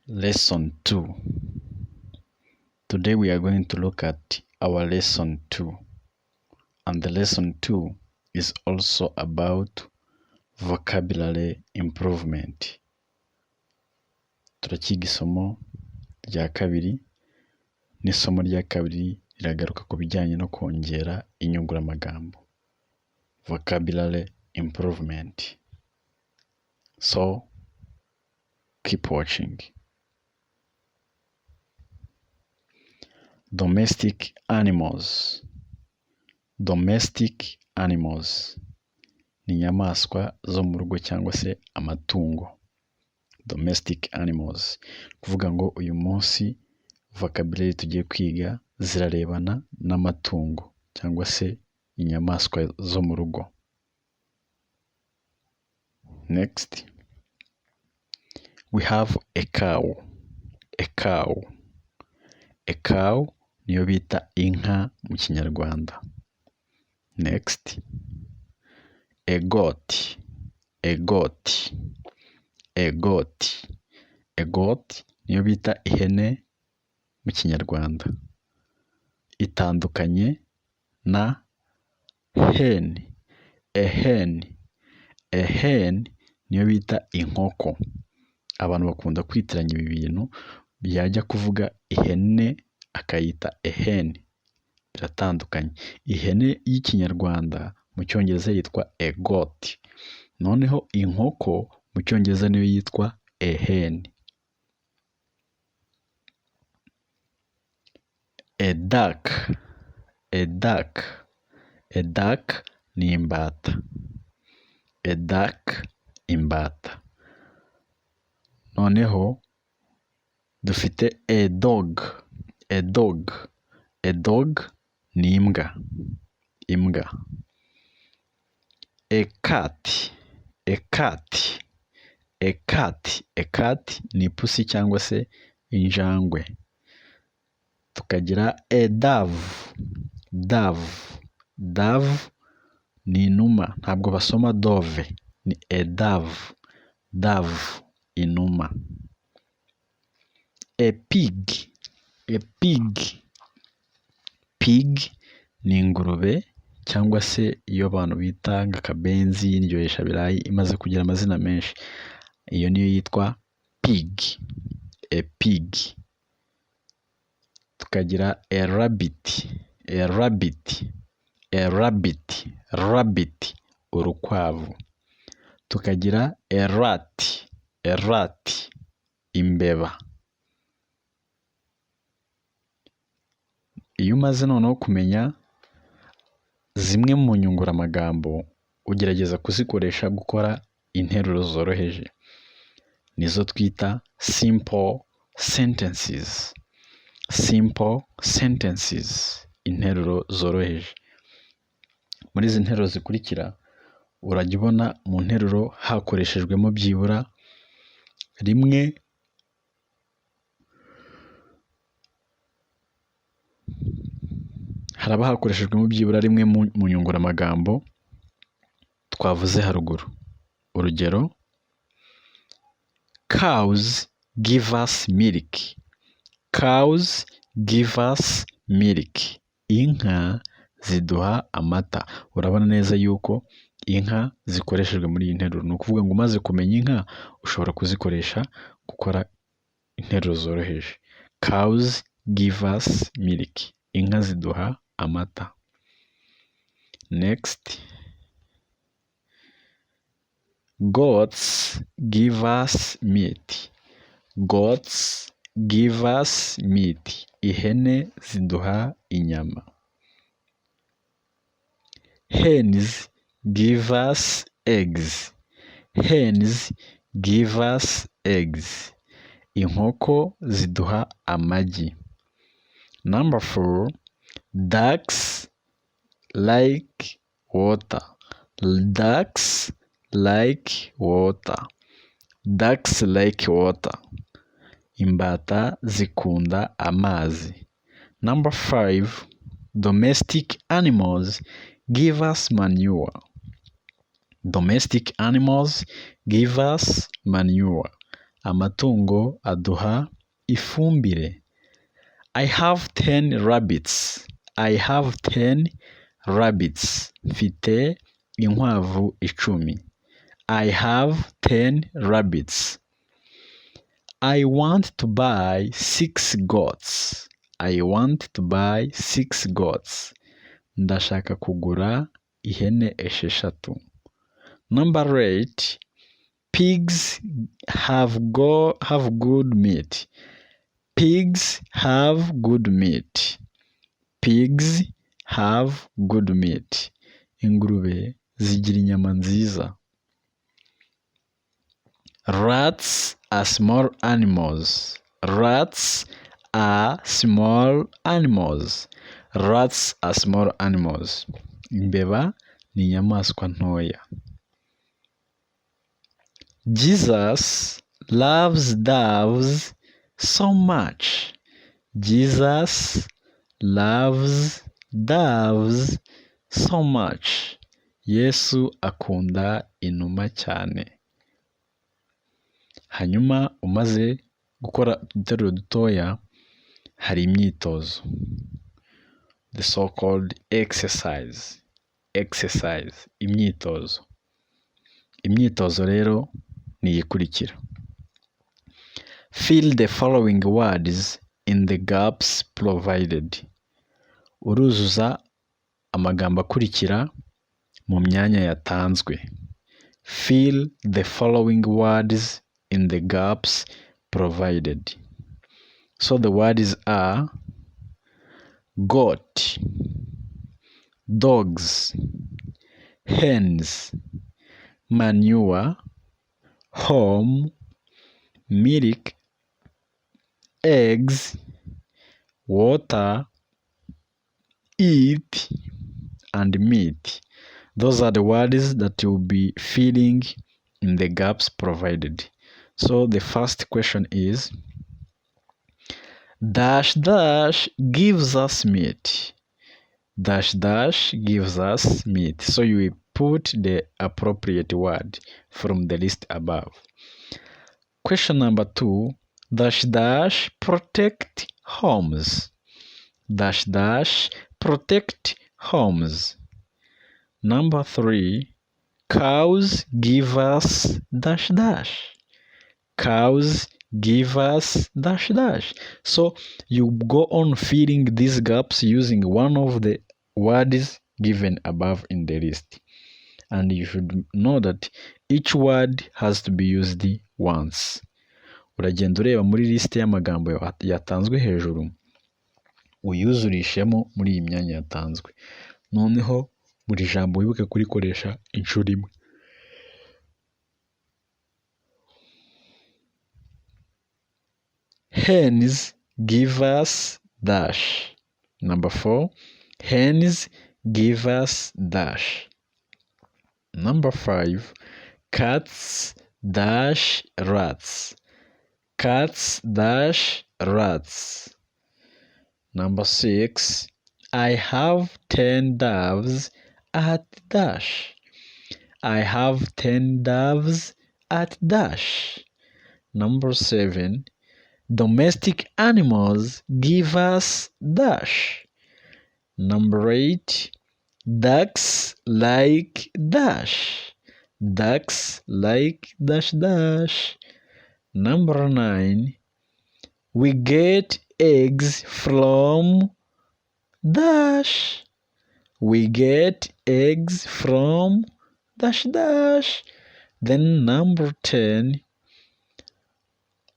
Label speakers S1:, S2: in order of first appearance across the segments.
S1: Lesson 2. Today we are going to look at our lesson 2. And the lesson 2 is also about vocabulary improvement. Turakiga isomo rya kabiri, n'isomo rya kabiri riragaruka ku bijyanye no kongera inyunguramagambo. Vocabulary improvement. So, keep watching. Domestic animals. Domestic animals ni inyamaswa zo mu rugo cyangwa se amatungo. Domestic animals. Kuvuga ngo uyu munsi vocabulary tugiye kwiga zirarebana n'amatungo cyangwa se inyamaswa zo mu rugo. Next, we have a cow. A cow. A cow niyo bita inka mu Kinyarwanda. Next, a goat. A goat. A goat. A goat niyo bita ihene mu Kinyarwanda. Itandukanye na hen. A hen. A hen niyo bita inkoko. Abantu bakunda kwitiranya ibi bintu, yajya kuvuga ihene akayita a hen. Biratandukanye. Ihene y'Ikinyarwanda mu Cyongereza yitwa a goat. Noneho inkoko mu Cyongereza niyo yitwa a hen. A duck. A duck. A duck ni imbata. A duck, imbata. Noneho dufite a dog. A dog. A dog ni imbwa. Imbwa. A cat. A cat. A cat. A cat ni ipusi cyangwa se injangwe. Tukagira a dove. Dove. Dove ni inuma, ntabwo basoma dove, ni a dove. Dove, inuma. A pig. A pig. Pig ni ingurube cyangwa se iyo abantu bita ngo akabenzi, indyoheshabirayi, imaze kugira amazina menshi. Iyo niyo yitwa pig. A pig. Tukagira a rabbit. A rabbit. A rabbit. Rabbit, urukwavu. Tukagira a rat. A rat, imbeba. Iyo umaze noneho kumenya zimwe mu nyunguramagambo, ugerageza kuzikoresha gukora interuro zoroheje. Nizo twita simple sentences. Simple sentences, interuro zoroheje. Muri izi nteruro zikurikira, urajya ubona mu nteruro hakoreshejwemo byibura rimwe haraba hakoreshejwemo byibura rimwe mu nyunguramagambo twavuze haruguru. Urugero, cows give us milk. Cows give us milk. Inka ziduha amata. Urabona neza yuko inka zikoreshejwe muri iyi nteruro. Ni ukuvuga ngo umaze kumenya inka, ushobora kuzikoresha gukora interuro zoroheje. Cows give us milk. Inka ziduha amata. Next, goats give us meat. Goats give us meat. Ihene ziduha inyama. Hens give us eggs. Hens give us eggs. Inkoko ziduha amagi. Number four, ducks like water. Ducks like water. Ducks like water. Imbata zikunda amazi. Number five, domestic animals give us manure. Domestic animals give us manure. Amatungo aduha ifumbire. I have 10 rabbits. I have 10 rabbits. Mfite inkwavu 10. I have 10 rabbits. I want to buy six goats. I want to buy six goats. Ndashaka kugura ihene 6. Number 8, pigs have good meat. Pigs have good meat. Pigs have good meat. Ingurube zigira inyama nziza. Rats are small animals. Rats are small animals. Rats are small animals. Imbeba ni inyamaswa ntoya. Jesus loves doves so much. Jesus loves doves so much. Yesu akunda inuma cyane. Hanyuma umaze gukora uduteruro dutoya, hari imyitozo. The so called exercise. Exercise, imyitozo. Imyitozo rero ni iyi ikurikira. Fill the following words in the gaps provided. Uruzuza amagambo akurikira mu myanya yatanzwe. Fill the following words in the gaps provided. So the words are goat, dogs, hens, manure, home, milk, eggs, water, eat, and meat. Those are the words that you'll be filling in the gaps provided. So the first question is, dash dash gives us meat. Dash dash gives us meat. So you will put the appropriate word from the list above. Question number 2, dash dash protect homes. Dash dash protect homes. Number 3, cows give us dash dash. Cows give us dash dash. So you go on filling these gaps using one of the words given above in the list. And you should know that each word has to be used once. Uragenda ureba muri lisite y'amagambo yatanzwe hejuru, uyuzurishemo muri iyi myanya yatanzwe. Noneho buri jambo wibuke kurikoresha inshuro imwe. Hens give us dash. Number 4, hens give us dash. Number 5, cats dash rats. Cats dash rats. Number 6, I have 10 doves at dash. I have 10 doves at dash. Number 7, domestic animals give us dash. Number 8, ducks like dash. Ducks like dash dash. Number 9, we get eggs from dash. We get eggs from dash dash. Then number 10,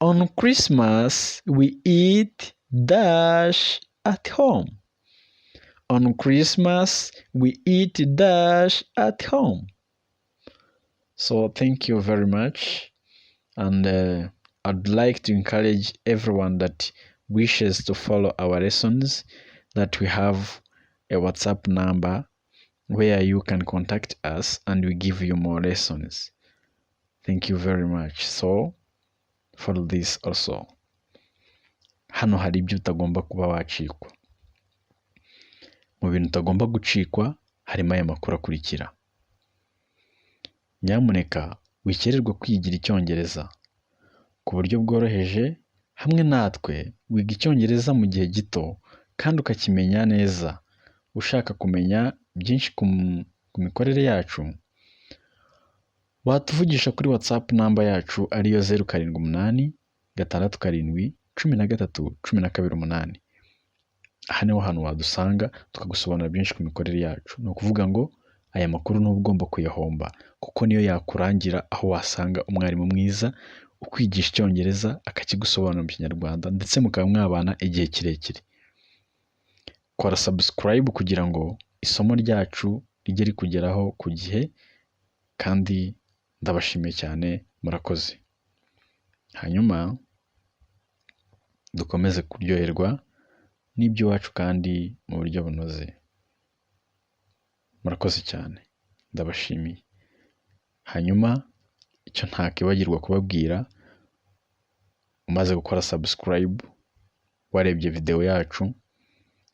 S1: on Christmas we eat dash at home. On Christmas we eat dash at home. So thank you very much, and I'd like to encourage everyone that wishes to follow our lessons that we have a WhatsApp number where you can contact us and we give you more lessons. Thank you very much. So follow this also. Hano hari ibyo utagomba kuba wacikwa. Mu bintu utagomba gucikwa harimo aya makuru akurikira. Nyamuneka wikererwa kwigira Icyongereza. Ku Ku buryo bworoheje, hamwe natwe wiga Icyongereza mu gihe gito kandi ukakimenya neza. Ushaka kumenya byinshi ku mikorere yacu, watuvugisha kuri WhatsApp number yacu, ariyo 0786713128. Aha niho hantu wadusanga, tukagusobanurira byinshi ku mikorere yacu. Ni ukuvuga ngo aya makuru ntuba ugomba kuyahomba, kuko niyo yakurangira aho wasanga umwarimu mwiza ukwigisha Icyongereza, akakigusobanurira mu Kinyarwanda, ndetse mukaba mwabana igihe kirekire. Kora subscribe kugira ngo isomo ryacu rijye rikugeraho ku gihe, kandi ndabashimiye cyane, murakoze. Hanyuma dukomeze kuryoherwa n'iby'iwacu kandi mu buryo bunoze. Murakoze cyane, ndabashimiye. Hanyuma icyo ntakwibagirwa kubabwira, umaze gukora subscribe, warebye videwo yacu,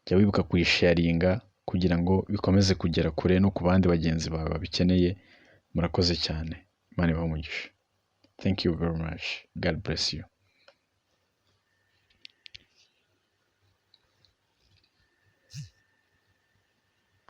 S1: jya wibuka kuyisharinga kugira ngo bikomeze kugera kure no ku bandi bagenzi bawe babikeneye. Murakoze cyane, Imana ibahe umugisha. Thank you very much. God bless you.